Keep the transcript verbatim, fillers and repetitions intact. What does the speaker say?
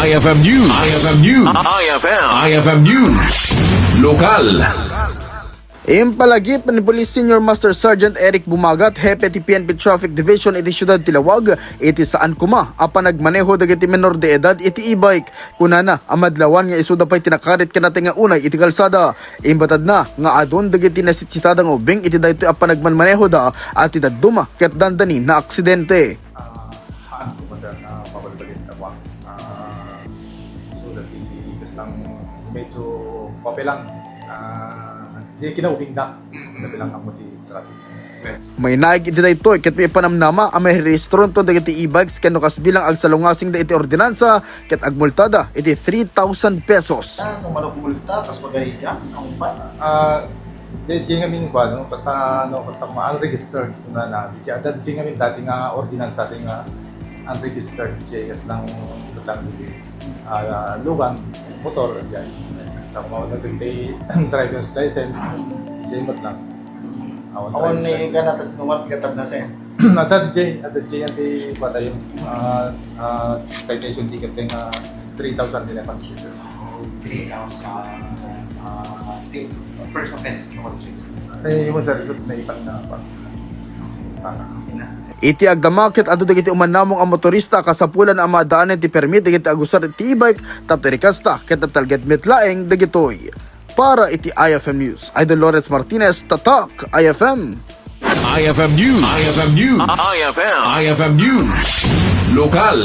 I F M News. I F M News. I F M. I F M News. Lokal. Impalagip ni Police Senior Master Sergeant Eric Bumagat, hepe ti P N P Traffic Division iti siudad ti Laoag, iti saan koma a panagmaneho dagiti menor de edad iti e-bike. Kunana a madlawan nga isuda pay ti nakarit ken natay nga unay iti kalsada. Imbatadna nga adun dagiti nasitsitada nga ubing iti daytoy a panagmanmanehoda a ti dadduma ket dandani naaksidente. Ah, haan ko pa, sir, nga pabalbalin ta kua. Ah, so, dati, kas lang medyo kape lang. Ah, di kinaubing da. Kape lang amo ti traffic. Mainaig iti daytoy ket maipanamnama a mairehistronto dagiti e-bikes ken no kasbilang agsalungasingda iti ordinansa ket agmultada iti three thousand pesos. Ah, no managmulta, kas bagay yan, ang pa. Ah, di, di ngamin ko, ano, basta, ano, basta ma-unregistered, na, na, di, ada di ngamin dati nga ordinansa, di nga unregistered, di, kas lang, lang, ah, lugan, motor, yan. Basta kung ano, di, driver's license, di, mat lang. Awan, awan driver's ni license. Kanatag numat, katag na, sir. Ada di, ada di, yan, di, patay yung, ah, ah, citation ticket, yung, ah, three thousand din, sir. Three thousand, ah, di, first offense, no, sir. Eh, yung, sir, so, naipan na pa. Tama. Iti agdama ket adu dagiti umannamong a motorista a kasapulan a maadaanen ti permit dagiti agusar iti e-bike tapno iti kasta ket natalged met laeng dagitoy. Para iti I F M News, Idol Lawrence Martinez, Tatak I F M. I F M News. I F M News. I F M. I F M News. Lokal.